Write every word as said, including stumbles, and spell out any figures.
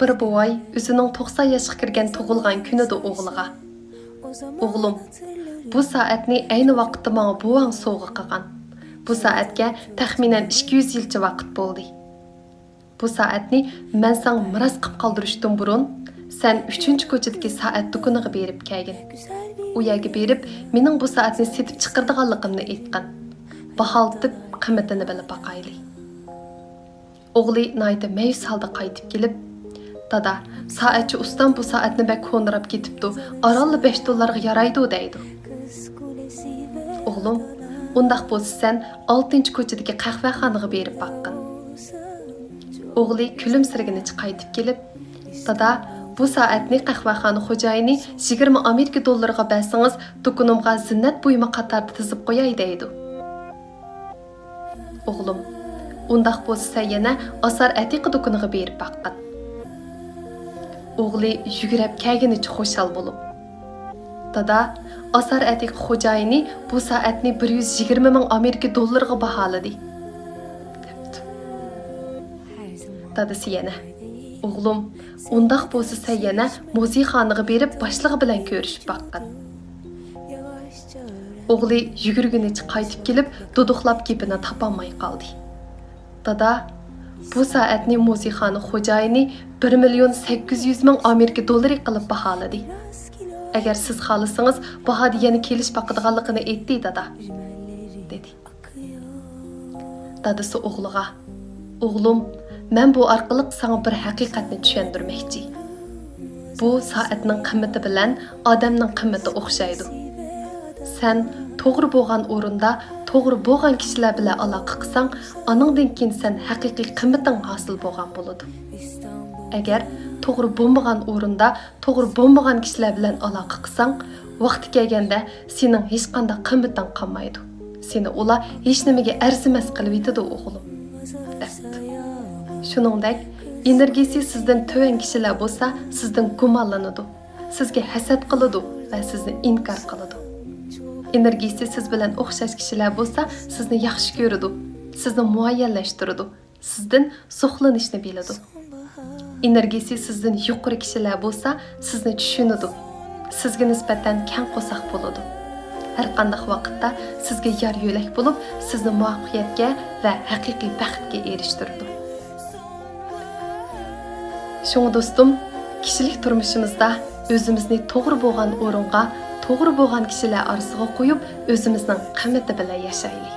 بىر بوۋاي ئۆزىنىڭ توقسان ياشقا كىرگەن تۇغۇلغان كۈنىدە ئوغلىغا، «ئوغلۇم، بۇ سائەتنى ئەينى ۋاقىتتا ماڭا بوۋاڭ سوۋغا قىلغان. بۇ سائەتكە تەخمىنەن ئىككى يۈز يىلچە ۋاقىت بولدى. بۇ سائەتنى مەن ساڭا مىراس قىلىپ قالدۇرۇشتىن بۇرۇن، سەن ئۈچىنچى كوچىدىكى سائەت دۇكىنىغا بېرىپ كەلگىن. ئۇ يەرگە بېرىپ، مېنىڭ بۇ سائەتنى سېتىپ چىقىرىدىغانلىقىمنى ئېيتقىن. باھالىتىپ، قىممىتىنى بىلىپ باقايلى.» ئوغلى ناھايىتى مەيۈس ھالدا قايتىپ كېلىپ، «دادا، سائەتچى ئۇستام بۇ سائەتنى بەك كونىراپ كېتىپتۇ، ئارانلا بەش دوللارغا يارايدۇ دەيدۇ.» «ئوغلۇم، ئۇنداق بولسا سەن ئالتىنچى كوچىدىكى قەھۋەخانىغا بېرىپ باققىن.» ئوغلى كۈلۈمسىرىگىنىچە قايتىپ كېلىپ، «دادا، بۇ سائەتنى قەھۋەخانا خوجايىنى يىگىرمە ئامېرىكا دوللىرىغا بەرسىڭىز، دۇكىنىمغا زىننەت بۇيۇمى قاتارىدا تىزىپ قوياي» دەيدۇ. «ئوغلۇم، ئۇنداق بولسا سەن يەنە ئاسار ئەتىقە دۇكىنىغا بېرىپ باققىن.» ئوغلى يۈگرەپ كەلگىنىچە خۇشال بولۇپ، «دادا، ئاسار ئەتىقە خوجايىنى بۇ سائەتنى بىر يۈز يىگىرمە مىڭ ئامېرىكا دوللىرىغا باھالىدى.» دەپتۇ. دادىسى يەنە، «ئوغلۇم، ئۇنداق بولسا سەن يەنە مۇزېيخانىغا بېرىپ باشلىقى بىلەن كۆرۈشۈپ باققىن.» ئوغلى يۈگۈرگىنىچە قايتىپ كېلىپ، دۇدۇقلاپ گېپىنى تاپالماي قالدى. «دادا، بۇ سائەتنى مۇزېيخانا خوجايىنى بىر مىليون سەككىز يۈز مىڭ ئامېرىكا دوللىرى قىلىپ باھالىدى. ئەگەر سىز خالىسىڭىز، باھادا يەنە كېلىشىپ باقىدىغانلىقىنى ئېيتتى، دادا.» دېدى. دادىسى ئوغلىغا، «ئوغلۇم، مەن بۇ ئارقىلىق ساڭا بىر ھەقىقەتنى چۈشەندۈرمەكچى. بۇ سائەتنىڭ قىممىتى بىلەن ئادەمنىڭ قىممىتى ئوخشايدۇ. سەن توغرا بولغان ئورۇندا توغرا بولغان كىشىلەر بىلەن ئالاقە قىلساڭ، ئانىڭدىن كېيىن سەن ھەقىقىي قىممىتىڭ ھاسىل بولغان بولىدۇ. ئەگەر توغرا بولمىغان ئورۇندا توغرا بولمىغان كىشىلەر بىلەن ئالاقە قىلساڭ، ۋاقتى كەلگەندە سېنىڭ ھېچقانداق قىممىتىڭ قالمايدۇ. سېنى ئۇلار ھېچنېمىگە ئەرزىمەس قىلىۋېتىدۇ، ئوغلۇم.» دەپتۇ. شۇنىڭدەك، ئېنېرگىيىسى سىزدىن تۆۋەن كىشىلەر بولسا، سىزدىن گۇمانلىنىدۇ، سىزگە ھەسەت قىلىدۇ ۋە سىزنى ئىنكار قىلىدۇ. ئېنېرگىيىسى سىز بىلەن ئوخشاش كىشىلەر بولسا، سىزنى ياخشى كۆرىدۇ، سىزنى مۇئەييەنلەشتۈرىدۇ، سىزدىن زوقلىنىشنى بىلىدۇ. ئېنېرگىيىسى سىزدىن يۇقىرى كىشىلەر بولسا، سىزنى چۈشىنىدۇ، سىزگە نىسبەتەن كەڭ قورساق بولىدۇ. ھەرقانداق ۋاقىتتا سىزگە يار يۆلەك بولۇپ، سىزنى مۇۋەپپەقىيەتكە ۋە ھەقىقىي بەختكە ئېرىشتۈرىدۇ. شۇڭا دوستۇم، كىشىلىك تۇرمۇشىمىزدا ئۆزىمىزنى توغرا بولغان ئورۇنغا، توغرا بولغان كىشىلەر ئارىسىغا قويۇپ، ئۆزىمىزنىڭ قىممىتى بىلەن ياشايلى.